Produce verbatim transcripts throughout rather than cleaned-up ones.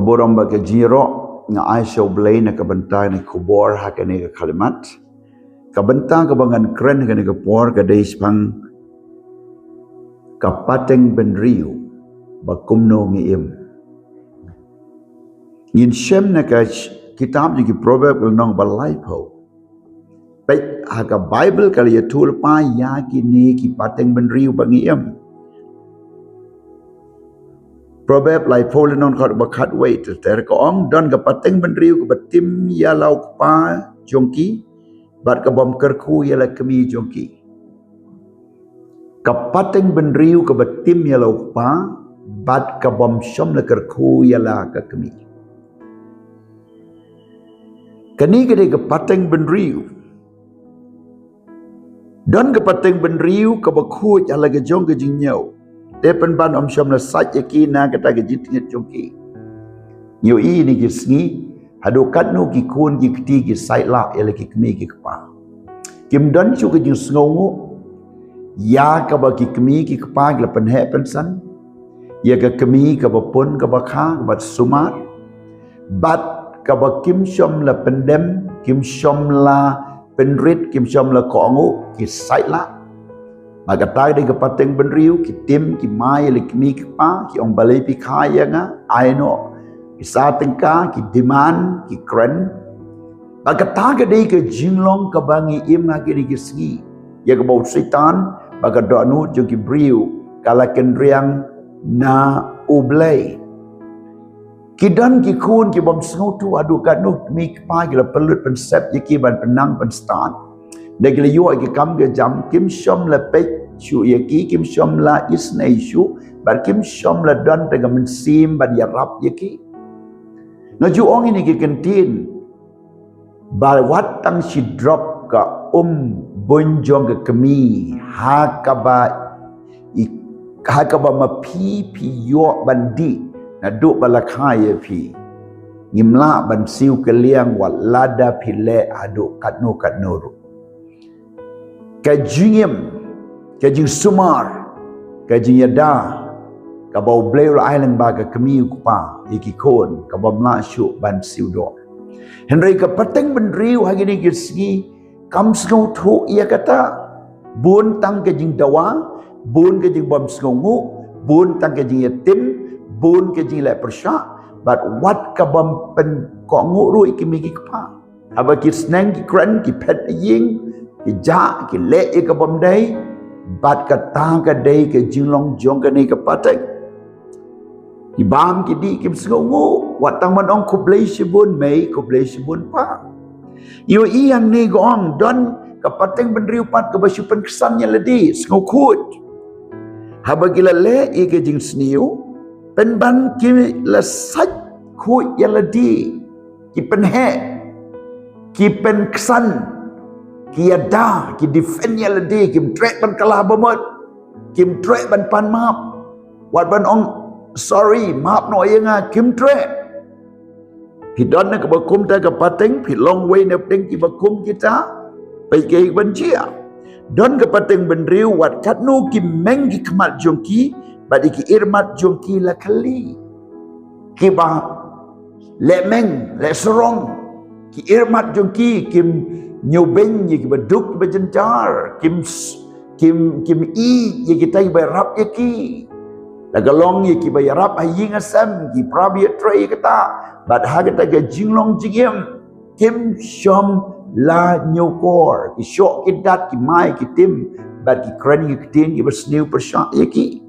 Burom bad ka jingïaroh nga ai sha U Blei na ka bynta kane ka khubor ha kane ka kalimat. Ka bynta kaba ngan kren ha kane ka por ka dei shaphang ka pateng bynriew ba kumno ngi im. Ngin shem na ka sh-, kitab jong ki Proverb lynnong ba laiphew. Peit ha ka Bible ka la ïathuh lypa ïa kine ki pateng bynriew ba ngi im. Proverb laiphew lynnong khat ba khatwei ter ter ka ong, don ka pateng bynriew kaba tim ïa la u kpa jong ki bad kabym kyrkhu ïa la kmie jong ki. Ka pateng bynriew kaba tim ïa la u kpa bad kabym shym la kyrkhu ïa la ka kmie. Kane ka dei ka pateng bynriew. Don ka pateng bynriew kaba khuid ha la ka jong ka jingñiew. Te pynban ym shym la sait ïa ki na kata ka jingtngit jong ki. Ngi ïohi ïa kine ki sngi, haduh katno ki khun ki kti ki sait lah ïa la ki kmie ki kpa. Kim don shuh ka jingsngewnguh ïa kaba ki kmie ki kpa ki la pynheh pynsan, ïa ka kmie kaba pun kaba kha, kaba sumar, bad kaba kim shym la pyndem, kim shym la pynrit, kim shym la kohnguh, ki sait lah. Bad kata ka dei ka pateng bynriew, ki tim, ki mai ïa la ki kmie ki kpa, ki ong balei phi kha ïa nga, ai noh. Ki sa tyngka, ki demand, ki kren. Bad kata ka dei ka jinglong kaba ngi im ha kine ki sngi. Ïa kaba u Soitan bad ka dohnud jong ki briew ka la kynriang na U Blei. Ki don ki khun kibym sngewthuh haduh katno ki kmie ki kpa ki la pynlut pynsep ïa ki ban pynnang pynstad. Da ki la ïoh ïa ki kam ki jam, kim shym la peit shuh ïa ki, kim shym la isynei shuh, bad kim shym la don tang ka mynsiem ban ïarap ïa ki. Nga ju ong ïa kine ki ktien, ba wat tang shi drop ka um bun jong ka kmie ha kaba i, ha kaba ma phi phi ïoh ban dih naduh ba la kha ïa phi. Ngim lah ban siew kylliang wat lada phi leh haduh katno katno ruh. Ka jingim, ka jingsumar, ka jingïada kaba U Blei u la ai lyngba ka kmie u kpa ïa ki khun, kabym lah shuh ban siew doh. Hynrei ka pateng bynriew ha kine ki sngi kam sngewthuh ïa kata. Bun tang ka jingdawa, bun ka jingbym sngewnguh, bun tang ka jingïatim, bun ka jingleh pyrshah, bad wat kabym pynkohnguh ruh ïa ki kmie ki kpa. Haba ki sneng ki kren, ki phet ïing, ki jah, ki leh ïa kabym dei, bad kata ka dei ka jinglong jong kane ka pateng. Ki bam ki dih kim sngewthuh, wat tang ban ong khublei shibun mei, khublei shibun pa. Ïohi hangne ka ong don ka pateng bynriew pat kaba shu pynksan ïa lade, sngewkhuid. Haba ki la leh ïa ka jingsniew, pynban ki la sait khuid ïa lade, ki pynheh, ki pynksan, ki ïada, ki defend ïa lade, kim treh ban kylla bamut, kim treh ban pan map. Wat ban ong sorry, map noh ïa nga, kim treh. Phi don na kaba kum ta ka pateng, phi long wei na pdeng kiba kum kita, peit kaei ban jia. Don ka pateng bynriew wat katno ki meng ki khmat jong ki bad ïa ki irmat jong ki la khlieh. Kiba leh meng, leh sarong, ki irmat jong ki kim ñiewbeiñ ïa kiba duk kiba jynjar, kim s-, kim, kim ïeit ïa kita kiba ïarap ïa ki. La ka long ïa kiba ïarap ha ïing ha sem, ki para ba ïatrei ïa kata. Bad ha kata ka jinglong jingim, kim shym la ñiewkor, ki shoh ki dat, ki mai ki tim, bad ki kren ki ktien kiba sniew pyrshah ïa ki.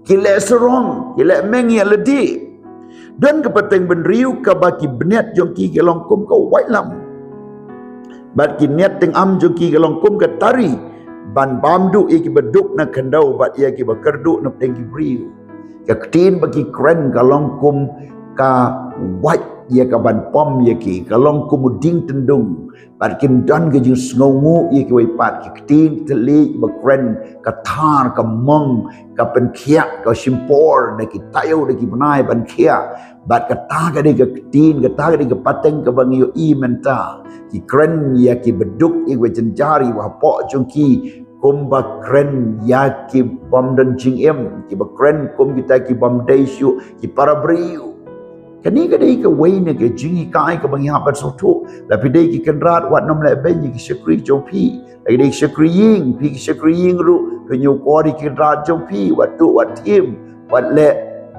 Ki leh sarong, ki leh meng ïa lade. Don ka pateng bynriew kaba ki bniat jong ki ki long kum ka waitlam, bad ki niat tyngam jong ki ki long kum ka tari, ban bam duh ïa kiba duk na khyndew bad ïa kiba kyrduh na pdeng ki briew. Ka ktien ba ki kren ka long kum ka wait ïa ka ban pom ïa ki, ka long kum u dieng tyndung. Bad kim don ka jingsngewnguh ïa kiwei pat, ki ktien ki thylliej ba kren ka thar, ka mong, ka pynkhiah, ka shim por da ki taïew da ki bnai ban khiah. Bad kata ka dei ka ktien, kata ka dei ka pateng kaba ngi ïohi mynta. Ki kren ïa kiba duk, ïa kiba jynjar, ïa kiba hapoh jong ki, kumba kren ïa ki bym don jingim, kiba kren kum kita ki bym dei shuh ki para briew. Kane ka dei kawei na ka jinghikai kaba ngi hap ban sngewthuh. La phi dei ki kynrad, wat nym leh beiñ ïa ki shakri jong phi. La ki dei ki shakri ïing, phi ki shakri ïing ruh, to ñiewkor ïa ki kynrad jong phi, wat tuh, wat thiem, wat leh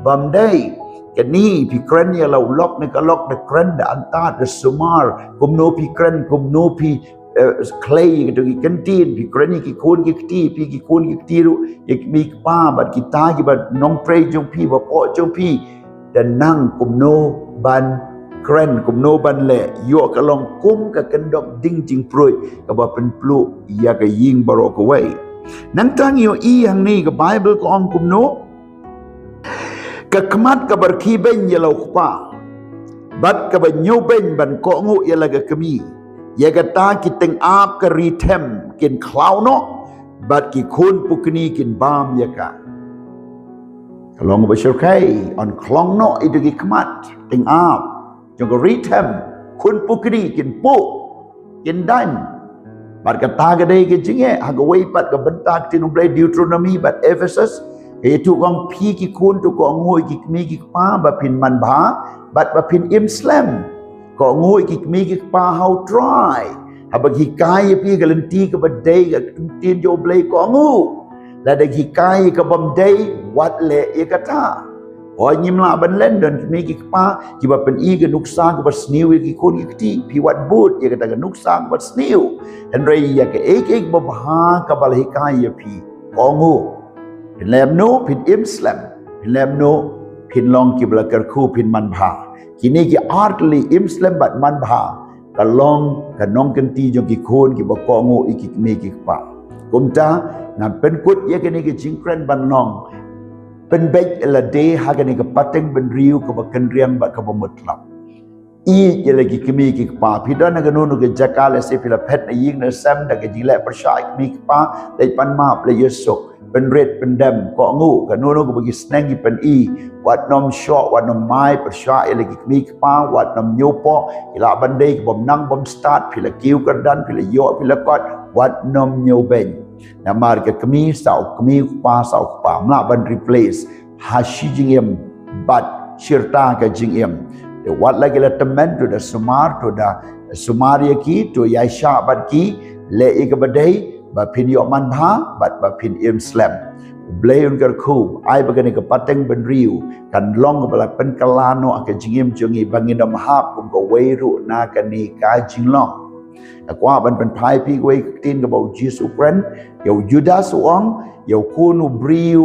bymdei. Kane phi kren ïa la u lok ne ka lok, da kren, da antad, da sumar. Kumno phi kren, kumno phi eh, khlei ïa kito ki kyntien, phi kren ïa ki khun ki kti, phi ki khun ki kti ruh, ïa ki kmie ki kpa, bad kita kiba nongtrei jong phi, ba pok jong phi. Da nang kumno ban kren, kumno ban leh, ïoh ka long kum ka kyndok ding jingpruid kaba pynpluh ïa ka ïing baroh kawei. Nangta ngi ïohi hangne ka Baibl ka ong kumno, ka khmat kaba rkhie beiñ ïa la u kpa, bad kaba ñiewbeiñ ban kohnguh ïa la ka kmie. Ïa kata ki tyngab ka ri them kin khlaw noh, bad ki khun pukni kin bam ïa ka. Ka long ba shyrkhei, yn khlong noh ïa ki khmat, tyngab jong ka ri them, khun pukni kin puh, kin daiñ. Bad kata ka dei ka jingeh ha kawei pat ka bynta ka ktien U Blei, Deuteronomi bad Ephesus. Ka ïathuh ka ong, phi ki khun to kohnguh ïa ki kmie ki kpa ba phin manbha, bad ba phin im slem. Kohnguh ïa ki kmie ki kpa ha U Trai. Haba ki hikai ïa phi ka lynti kaba dei ka ktien jong U Blei, kohnguh. Lada ki hikai ïa ka bymdei, wat leh ïa kata. Hooid, ngim lah ban len, don ki kmie ki kpa kiba pyni ka nuksa kaba sniew ïa ki khun ki kti. Phi wat bud ïa kata ka nuksa kaba sniew. Hynrei ïa kaei kaei kaba bha kaba la hikai ïa phi, kohnguh. Phin leh kumno? Phin im slem. Phin leh kumno? Phin long kiba la kyrkhu, phin manbha. Kine ki ar tylli, im slem bad manbha, ka long ka nongkynti jong ki khun kiba kohnguh ïa ki kmie ki kpa. Kumta, ngan pynkut ïa kane ka jingkren ban long, pynbeit lade ha kane ka pateng bynriew kaba kynriang bad kaba mutlam. Ïeit ïa la ki kmie ki kpa. Phi don ha kano kano ka jaka, lehse phi la phet na ïing na sem da ka jingleh pyrshah ïa ki kmie ki kpa, leit pan map, leit ïasuk, pynrit pyndem, kohnguh, kano kano kaba ki sneng ki pyni, wat nym shoh, wat nym mai pyrshah ïa la ki kmie ki kpa, wat nym ñiewpoh. Ki lah ban dei ki bym nang bym stad, phi la kiew kyrdan, phi la ïoh, phi la kot, wat nym ñiewbeiñ. Namar ka kmie sa u kmie, u kpa sa u kpa, ym lah ban replace ha shi jingim bad shirta ka jingim. Te wat la ki la tymmen, to da sumar, to da sumar ïa ki, to ïaishah bad ki, leh ïa kaba dei, ba phin ïoh manbha bad ba phin im slem. U Blei un kyrkhu, ai ba kane ka pateng bynriew kan long kaba la pynkylla noh ha ka jingim jong ngi, ba ngin ym hap kum kawei ruh na kane ka jinglong. Nga kwah ban pynphai ïa phi kawei ka ktien kaba U Jisu u kren ïa u Judas, u ong, ïa u Khun u briew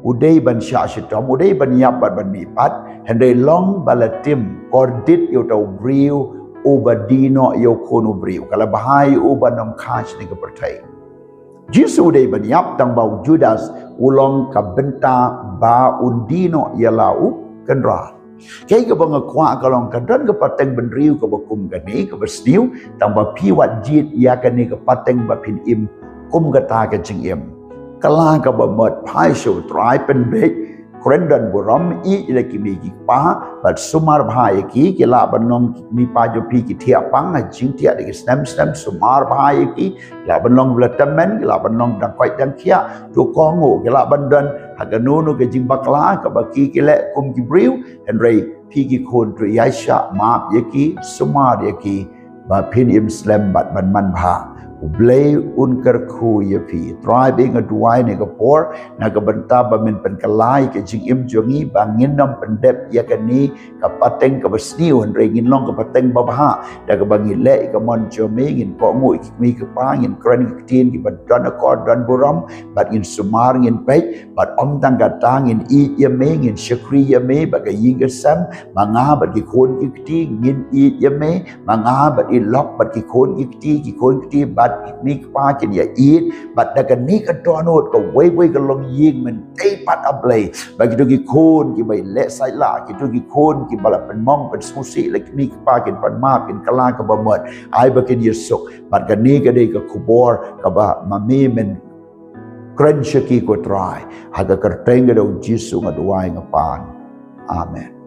u dei ban shah shitom, u dei ban ïap bad ban mihpat, hynrei long ba la tim kordit ïa uta u briew uba die noh ïa u Khun u briew. Ka la bha ïa u ban ym kha sha kane ka pyrthei. Jisu u dei ban ïap, tang ba u Judas u long ka bynta ba un die noh ïa la u Kynrad. Kaei kaba nga kwah ka long, ka don ka pateng bynriew kaba kum kane kaba sniew, tang ba phi wat jied ïa kane ka pateng ba phin im kum kata ka jingim. Kylla kaba mut, phai sha U Trai, pynbeit, kren don burom, ïeit ïa la ki kmie ki kpa, bad sumar bha ïa ki. Ki lah ban long, ki kmie ki kpa jong phi ki thiah pang ha jingthiah da ki snem snem, sumar bha ïa ki. Ki lah ban long ba la tymmen, ki lah ban long dang koit dang khiah, to kohnguh. Ki lah ban don ha kano kano ka jingbakla kaba ki, ki leh kum ki briew, hynrei phi ki khun, to ïaishah map ïa ki, sumar ïa ki, ba phin im slem bad ban manbha. U Blei un kyrkhu ïa phi. Trai, ba nga duwai ha kane ka por na ka bynta ba men pynkylla ïa ka jingim jong ngi, ba ngin ym pyndep ïa kane ka pateng kaba sniew, hynrei ngin long ka pateng babha da kaba ngi leh ïa ka mon jong me, ngin kohnguh ïa ki kmie ki kpa, ngin kren ïa ki ktien kiba don akor don burom, bad ngin sumar, ngin peit, bad ym tang kata, ngin ïeit ïa me, ngin shakri ïa me bad ka ïing ka sem. Ma nga bad ki khun ki kti ngin ïeit ïa me, ma nga bad i lok bad ki khun ki kti, ki khun ki kti bad ki kmie ki kpa kin ïa ïeit, bad da kane ka dohnud kawei kawei ka longïing, men tei pat, A Blei, ba kito ki khun kiba ïaleh saitlah, kito ki khun kiba la pynmong pynsngewsih ïa la ki kmie ki kpa, kin pan map, kin kylla kaba mut, ai ba kin ïasuk. Bad kane ka dei ka khubor kaba ma me men kren sha ki, ko Trai. Ha ka kyrteng ka dei U Jisu nga duwai, nga pan. Amen.